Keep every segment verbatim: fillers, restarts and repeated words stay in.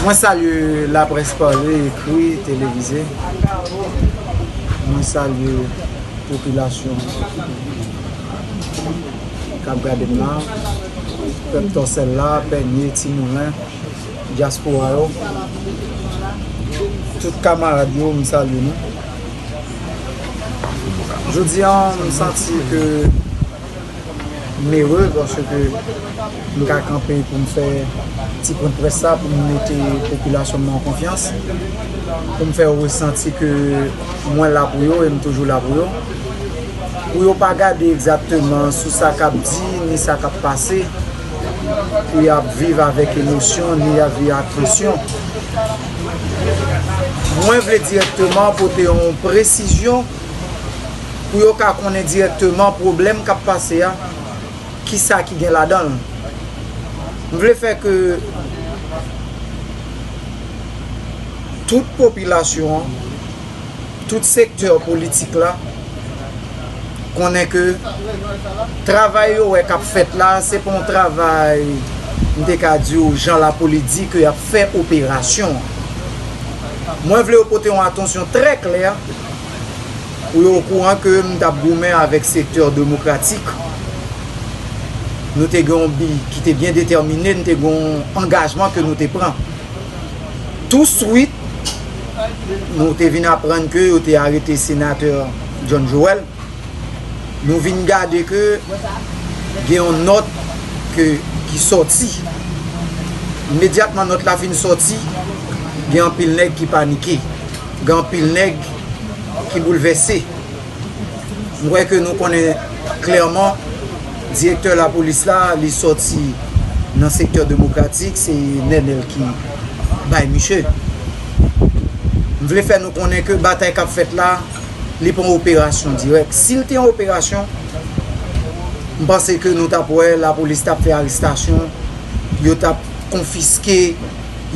Mwen salye laprès pale, ekri, televize. Mwen salye popilasyon k ap gade m la, pèp Tòsèl la, Pènye, Timoulen, dyaspora yo, tout kamarad yo, m salye nou. Jodi a, m santi ke m ere paske m ka kanpe pou m fè ti pwen près sa, pou m mete popilasyon m nan konfyans, pou m fè yo resanti ke mwen la pou yo e m toujou la pou yo. Pou yo pa gade egzakteman sou sa k ap di, ni sa k ap pase, pou y ap viv avèk emosyon, ni y ap viv ak tansyon. Mwen vle dirèkteman pote yon presizyon pou yo ka konnen dirèkteman pwoblèm k ap pase a, kisa ki gen ladan l. M vle fè ke tout popilasyon an, tout sektè politik la, konnen ke travay yo wè k ap fèt la, se pa yon travay, m te ka di w, jan lapolis di ke y ap fè operasyon. Mwen vle yo pote yon atansyon trè klè pou yo okouran ke m t ap goumen avèk sektè demokratik. Nou te gen yon bi ki te byen detèmine, nou te gen yon angajman ke nou te pran. Touswit, nou te vin aprann ke yo te arete senatè John Joel. Nou vin gade ke gen yon nòt ke, ki sòti. Imedyatman nòt la fin sòti, gen anpil nèg ki panike. Gen anpil nèg ki boulvèse. M kwè ke nou konnen klèman, direktè lapolis la, li sòti nan sektè demokratik, se Nènèl ki bay misye. M vle fè nou konnen ke batay k ap fèt la, li pa yon operasyon dirèk. Si l te yon operasyon, m panse ke nou t ap wè lapolis t ap fè arestasyon, yo t ap konfiske,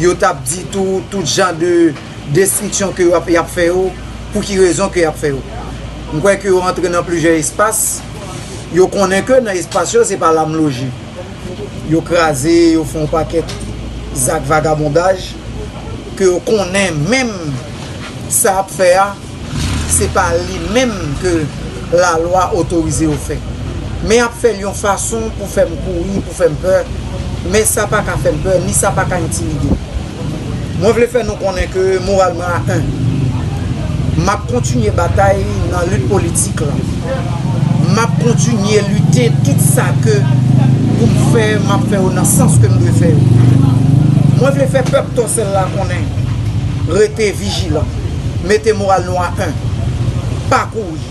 yo t ap di tou, tout jan de destriksyon ke y ap, y ap fè yo, pou ki rezon ke y ap fè yo. M kwè ke yo rantre nan plizyè espas, yo konnen ke nan espas yo, se pa la m loje. Yo kraze, yo fè yon pakèt zak vagabondaj, ke yo konnen menm sa ap fè a, se pa li menm ke lalwa otorize yo fè. Men y ap fè l yon fason pou fè m kouri, pou fè m pè, men sa pa ka fè m pè, ni sa pa ka entimide m. Mwen vle fè nou konnen ke moral mwen a en. M ap kontinye batay nan lit politik la. M ap kontinye lite tout sa ke pou m fè, m ap fè yo nan sans ke m dwe fè yo. Mwen vle fè pèp Tòsèl la konnen, rete vijilan, mete moral nou a en, pa kouri,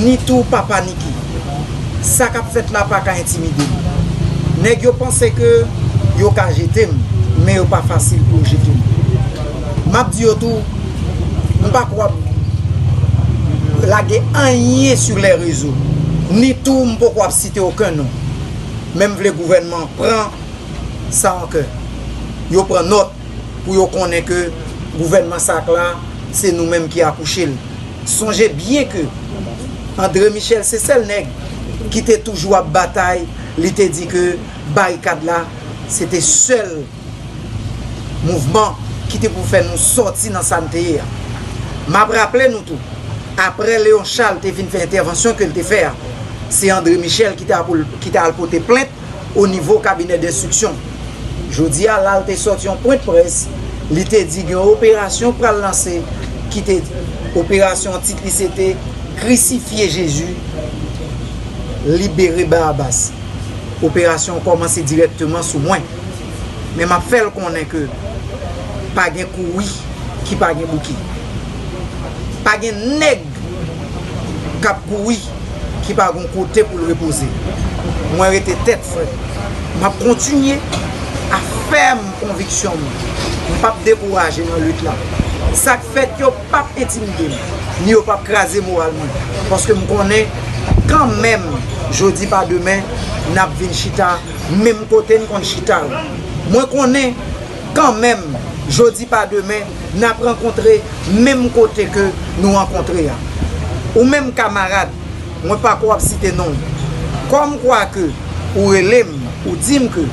ni tou pa panike. Sa k ap fèt la pa ka entimide m. Nèg yo panse ke yo ka jete m, men yo pa fasil pou yo jete m. M ap di yo tou, m pa kwè w ap lage anyen sou lè rezo, ni tou m poko ap site okenn non. Men m vle gouvènman pran sa an kè. Yo pran nòt pou yo konnen ke gouvènman sa k la, se nou menm ki akouche l. Sonje byen ke André Michel se sèl nèg ki te toujou ap batay, li te di ke barikad la, se te sèl mouvman ki te pou fè nou sòti nan sa n te ye a. M ap raple nou tou, aprè Léon Charles te fin fè entèvansyon ke l te fè a, se André Michel ki te al, ki te al pote plent o nivo kabinè denstriksyon. Jodi a la, l te sòti yon pwen près, li te di gen yon operasyon k pral lanse, ki te, operasyon tit li se te Crucifiez Jésus, libérez Barabas. Operasyon an kòmanse dirèkteman sou mwen. Men m ap fè l konnen ke pa gen kouri ki pa gen bouke. Pa gen nèg k ap kouri ki pa gen yon kote pou l repoze. Mwen rete tèt frèt. M ap kontinye a fèm konviksyon m. M p ap dekouraje nan lit la. Sa k fèt yo p ap entimide m, ni yo p ap kraze moral mwen. Paske m konnen kanmenm, jodi pa demen, n ap vin chita menm kote n konn chita yo. Mwen konnen kanmenm, jodi pa demen, n ap rankontre menm kote ke nou rankontre a. Ou menm kamarad, mwen pako ap site non w. Kòm kwa ke ou rele m, ou di m ke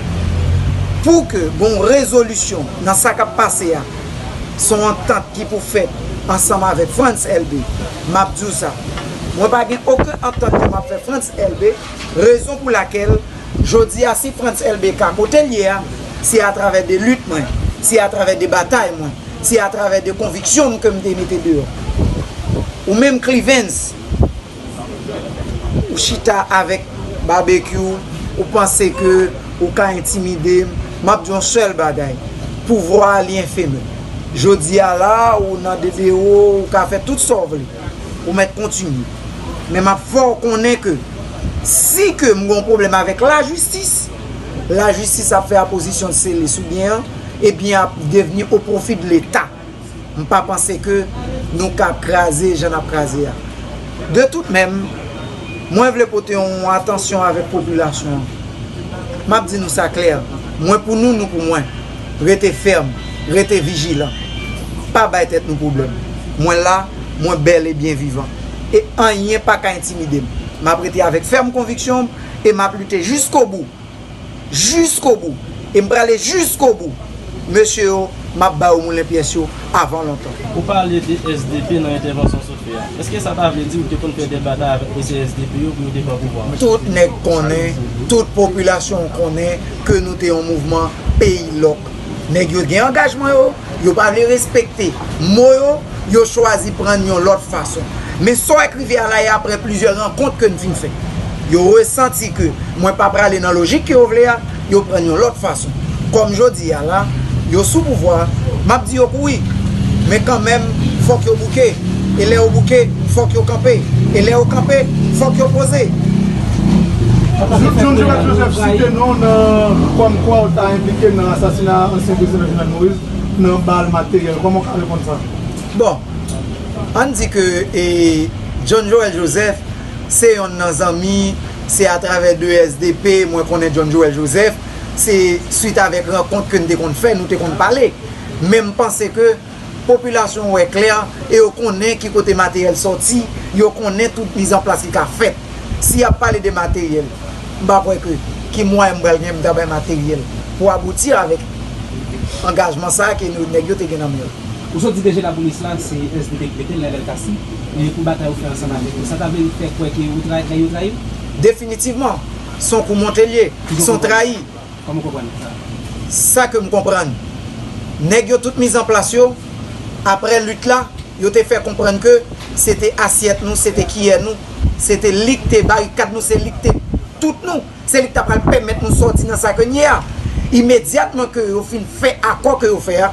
Pou ke gon rezolisyon nan sa k ap pase a, se yon antant ki pou fèt ansanm avèk Frantz Elbé. M ap di w sa. Mwen pa gen okenn antant ke m ap fè Frantz Elbé, rezon pou lakèl, jodi a, si Frantz Elbé ka kote l ye a, se atravè de lit mwen, se atravè de batay mwen, se atravè de konviksyon m ke m te mete deyò. Ou menm, Clivens, ou chita avèk Babekyou, ou panse ke ou ka entimide m. M ap di yon sèl bagay, pouvwa a li enfemen. Jodi a la, ou nan D D O, ou ka fè tout sa w vle. Ou mèt kontinye. Men m ap fè w konnen ke si ke m gen yon pwoblèm avèk lajistis, lajistis ap fè apozisyon sele sou byen an, e byen an ap devni o pwofi de Leta. M pa panse ke nou ka kraze jan n ap kraze a. De tout menm, mwen vle pote yon atansyon avèk popilasyon an. M ap di nou sa klè, mwen pou nou, nou pou mwen. Rete fèm, rete vijilan. Pa bay tèt nou pwoblèm. Mwen la, mwen bèl e byen vivan. E anyen pa ka entimide m. M ap rete avèk fèm konviksyon m e m ap lite jiskobou. Jiskobou. E m prale jiskobou. Mesye yo, m ap ba yo moulen pyès yo avan lontan. Ou pale de S D P nan entèvansyon w sot fè a. Èske sa ta vle di ou te konn fè de batay avèk mesye S D P yo pou yo te pran pouvwa a? Tout nèg konnen, tout popilasyon an konnen ke nou te yon mouvman peyi lòk. Nèg yo gen angajman yo, yo pa vle respekte mo yo, yo chwazi pran yon lòt fason. Men sa w wè k rive a la, e apre plizyè rankont ke n fin fè. Yo resanti ke mwen pa prale nan lojik ke yo vle a, yo pran yon lòt fason. Kòm jodi a la, yo sou pouvwa, m ap di yo kouri. Men kanmenm, fòk yo bouke. E lè yo bouke, fòk yo kanpe. E lè yo kanpe, fòk yo poze. John Joël Joseph site non w nan kòmkwa w ta enplike nan asasina ansyen prezidan Jovenel Moïse nan bal materyèl. Kòman w ka reponn sa? Bon, ann di ke e, John Joël Joseph se yonn nan zanmi, se atravè de S D P mwen konnen John Joël Joseph, se swit avèk rankont ke n te konn fè, nou te konn pale. Men m panse ke popilasyon wè klè e yo konnen ki kote materyèl sòti, yo konnen tout mizanplas ki ka fèt. Si y ap pale de materyèl, m pa kwè ke ki mwayen m pral gen pou m ta bay materyèl pou abouti avèk angajman sa a ke nou, nèg yo te gen nan men yo. Ou sot di D G lapolis la se S D P ki mete l, Nènèl Cassy, e pou batay ou fè ansanm avèk yo. Sa ta vle fè kwè ke ou trayi, nèg yo trayi w? Definitivman. Se yon kou monte l ye. Se yon trayi. Kòman w konprann sa? Sa ke m konprann, nèg yo tout mizanplas yo, apre lit la, yo te fè konprann ke se te asyèt nou, se te kiyè nou, se te li k te barikad nou, se li k te tout nou, se li k ta pral pèmèt nou sòti nan sa ke n ye a. Imedyatman ke yo fin fè akò ke yo fè a,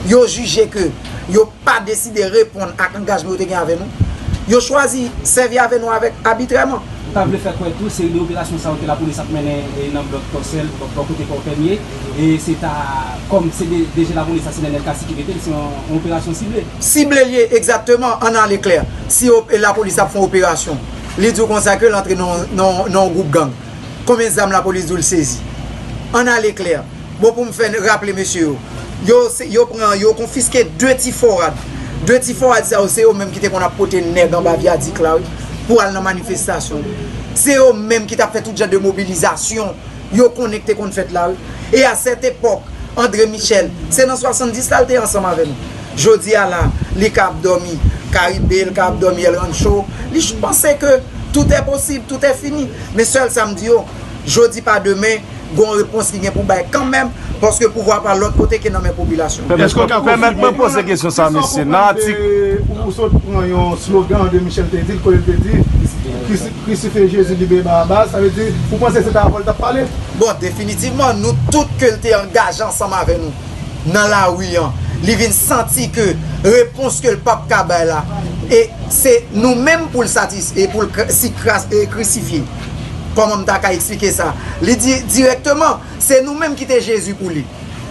yo jije ke yo pa deside reponn ak angajman yo te gen avè nou, yo chwazi sèvi avè nou avèk abitrèman. Ou ta vle fè kwè tou seri de operasyon sa yo ke lapolis ap mennen e nan blòk Tòsèl, bò kote Pòpèn ye, e se ta kòm se D G lapolis la se Nènèl Cassy ki mete l, se yon, yon operasyon sible. Sible l ye, egzakteman, ann ale klè. Si op, lapolis ap fè yon operasyon, li di w konsa ke l antre nan, nan, nan yon gwoup gang. Konbyen zam lapolis di w l sezi? Ann ale klè. Bon, pou m fè raple mesye yo, yo, se, yo pran, yo konfiske de ti fò rad. De ti fò rad sa yo, se yo menm ki te konn ap pote nèg anba vyadik la, wi, pou al nan manifestasyon. Se yo menm ki t ap fè tout jan de mobilizasyon yo konnen ki te konn fèt la, wi. E a sèt epòk, André Michel, se nan swasanndis la l te ansanm avè nou. Jodi a la, li ka ap dòmi Karibe, li ka ap dòmi El Rancho. Li panse ke tout est possible, tout est fini. Men sèl sa m di yo, jodi pa demen, gen yon repons ki gen pou bay kanmenm, paske pouvwa pa lòt kote ke nan men popilasyon. Pèmèt mwen poze kesyon sa, mesye. Nan atik. Ou sot pran yon slogan André Michel te di l, kote l te di, krisifye Jezi, libere Barabas, sa vle di, ou panse se ta avè w l t ap pale? Bon, definitivman, nou tout ke l te angaje ansanm avè nou nan lari an, li vin santi ke repons ke l p ap ka bay la, e se nou menm pou l satis, e pou l kr, si kras, e krisifye. Kòman m ta ka eksplike sa? Li di dirèkteman, se nou menm ki te Jezi pou li.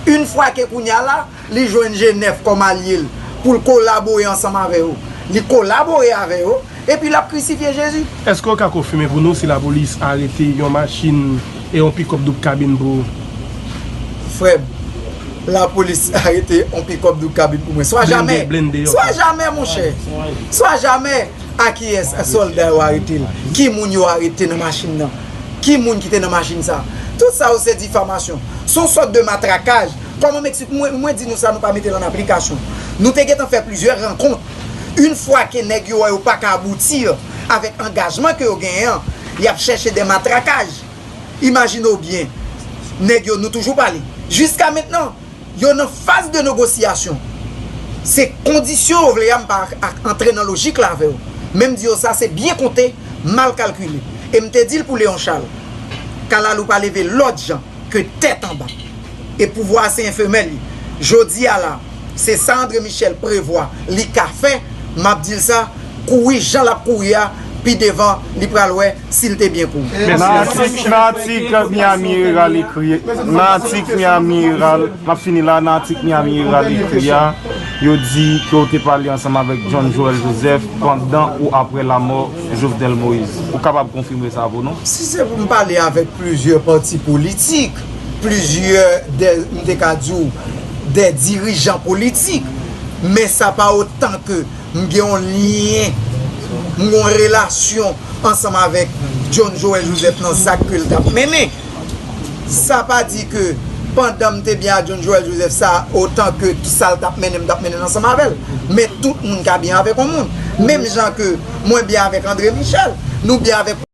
Yon fwa ke kounye a la, li jwenn G nèf kòm alye l, pou l kolabore ansanm avè yo. Li kolabore avè yo, epi l ap krisifye Jezi. Èske w ka konfime pou nou si lapolis arete yon machin e yon pikòp doub kabin pou ou? Frè m, lapolis arete yon pikòp doub kabin pou mwen. Swa jamè! Swa jamè, monchè! Swa jamè! A kiyès sòlda yo arete l? Ki moun yo arete nan machin nan? Ki moun ki te nan machin sa? Tout sa yo se difamasyon. yon sòt de matrakaj. Kòman m eksplike? Mwen, mwen di nou sa, nou pa mete l an aplikasyon. Nou te gentan fè plizyè rankont. Yon fwa ke nèg yo wè yo pa ka abouti avèk angajman ke yo genyen an, y ap chèche de matrakaj. Imajine w byen, nèg yo, nou toujou pale. Jiska mentnan, yo nan faz de negosyasyon. Se kondisyon yo vle a, m pa ak- antre nan lojik la avè w. Men m di yo sa, se byen konte, mal kalkile. E m te di l pou Leon Charles, kalalou pa leve lòt jan ke tèt anba. E pouvwa a se enfemèl li. Jodi a la, se sa André Michel prevwa li ka fè, m ap di l sa, kouri jan l ap kouri a, pi devan li pral wè si l te byen kouri. Nan atik, nan atik Miami Herald ekri, nan atik Miami Herald, m ap fini la, nan atik Miami Herald ekri a, yo di ke w te pale ansanm avèk John Joël Joseph pandan ou apre lamò Jovenel Moïse. Ou kapab konfime sa pou nou? Si se pou m pale avèk plizyè pati politik, plizyè de, m te ka di w, de dirijan politik, men sa pa otan ke m gen yon lyen, m gen yon relasyon ansanm avèk John Joël Joseph nan zak ke l t ap mennen. Sa pa di ke pandan m te byen a John Joël Joseph, sa otan ke sa l t ap mennen, m t ap mennen l ansanm avè l. Men tout moun ka byen avèk yon moun. Menm jan ke mwen byen avèk André Michel, nou byen avèk